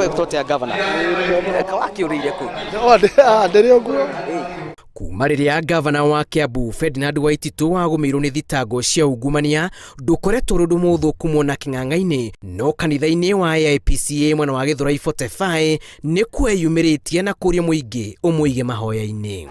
Ũgwĩtwo gavana wakĩũrĩire kũ? Ndĩrĩ ũguo. Kuma rĩrĩa gavana wa Kiambu Ferdinand Waititu wagũmĩirwo nĩ thitango cia ungumania, ndũkoretwo ũrĩ ũndũ mũhũthũ kũmuona kĩng'ang'a-inĩ, no kanitha-inĩ wa AIPCA mwena wa Gĩthũrai 45 nĩ kweyumĩrĩtie na kũria mũingĩ ũmũige mahoya-inĩ.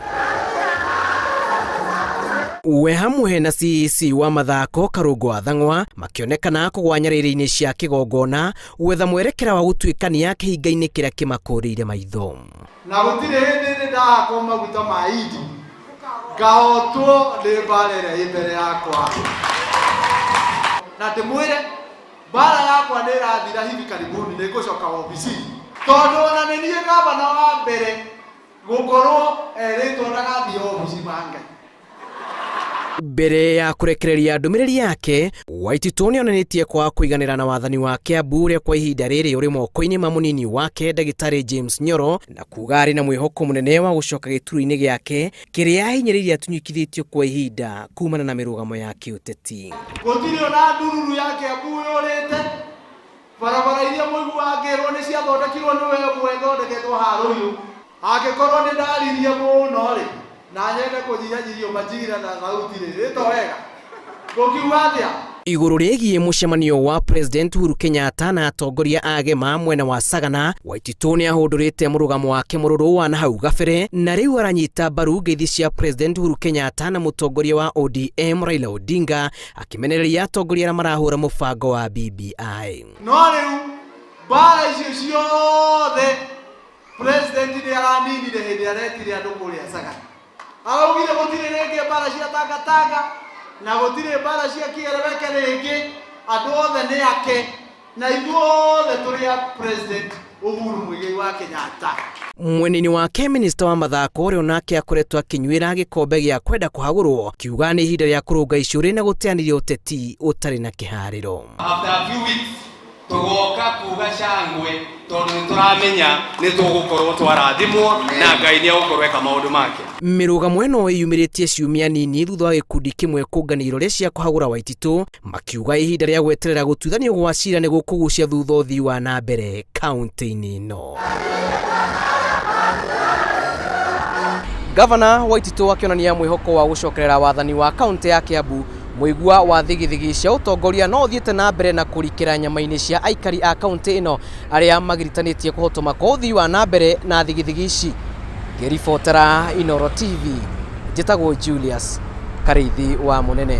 We hamwe na CEC wa mathako Karũngũ wa Thang'wa makĩonekana kũgwa nyarĩrĩ-inĩ cia kĩgongona gwetha mwerekera wa gũtuĩkania kĩhinga-inĩ kĩrĩa kĩmakũrĩire maitho. Na gũtirĩ hĩndĩ ndĩ ndahakwo maguta ma indi ngahotwo nĩ mbara ĩrĩa ĩ mbere yakwa. Na ndĩmwĩre mbara yakwa nĩ ĩrathira hivi karibuni, nĩ ngũcoka wabici, tondũ ona nĩ niĩ gavana wa mbere gũkorwo erĩtwo ndagathiĩ wabici ma Ngai. Mbere ya kũrekereria ndũmĩrĩri yake, Waititu nĩonanĩtie kwaga kũiganĩra na wathani wa Kiambu ũrĩa kwa ihinda rĩrĩ ũrĩ moko-inĩ ma mũnini wake Ndagĩtarĩ James Nyoro, na kuga arĩ na mwĩhoko mũnene wa gũcoka gĩturwa-inĩ gĩake kĩrĩa ahinyĩrĩirie atunyũkithĩtio kwa ihinda kumana na mĩrũgamo ya kĩũteti. Gũtirĩ ona ndururu ya Kiambu yũrĩte, barabara iria mũiguaga ngĩrwo nĩ ciathondekirwo nĩ we ũmwe ĩthondeketwo harũhiũ. Angĩkorwo nĩ ndaririe mũno rĩ, na nyende kũnyihanyihio majira na thauti rĩ, ĩto wega ngũkiuga atĩa? Igũrũ rĩgiĩ mũcemanio wa President Uhuru Kenyatta na atongoria a Gema mwena wa Sagana, Waititu nĩ ahũndũrĩte mũrũgamo wake mũrũrũ wa na hau gabere na rĩu aranyita mbaru ngeithi cia President Uhuru Kenyatta na mũtongoria wa ODM Raila Odinga, akĩmenereria atongoria arĩa marahũra mũbango wa BBI. No rĩu mbara icio ciothe President nĩ araninire hĩndĩ aretire andũ kũrĩa Sagana. Araugire gũtirĩ rĩngĩ mbara cia tangatanga na gũtirĩ mbara cia kĩereweke rĩngĩ, andũ othe nĩ ake na ithuothe tũrĩ a President Uhuru Muigai wa Kenyatta. Mwena-inĩ wake minista wa mathako ũrĩa onake akoretwo akĩnyuĩra gĩkombe gĩa kwenda kũhagũrwo kiuga nĩ ihinda rĩa kũrũnga icũrĩ na gũteanĩria ũteti ũtarĩ na kĩharĩro. After a few weeks tũgoka kuga cangwe, tondũ nĩ tũramenya nĩ tũgũkorwo twarathimwo na Ngai nĩ egũkorwo eka maũndũ make. Mĩrũgamo ĩno ĩyumĩrĩtie ciumia nini thutha wa gĩkundi kĩmwe kũngania irore cia kũhagũra Waititu, makiuga ihinda rĩa gweterera gũtuithanio gwa cira nĩ gũkũgucia thutha ũthii wa na mbere kaunti-inĩ ĩno. Gavana Waititu akĩonania mwĩhoko wa gũcokerera wathani wa kaunti ya Kiambu, mũigua wa thigithigi cia ũtongoria no ũthiĩte na mbere na kũrikĩra nyama-inĩ cia aikari a kaunti ĩno arĩa magiritanĩtie kũhotoma kwa ũthii wa na mbere na thigithigi ici. Ngĩribotera Inooro TV, njĩtagwo Julius Karĩithi wa Mũnene.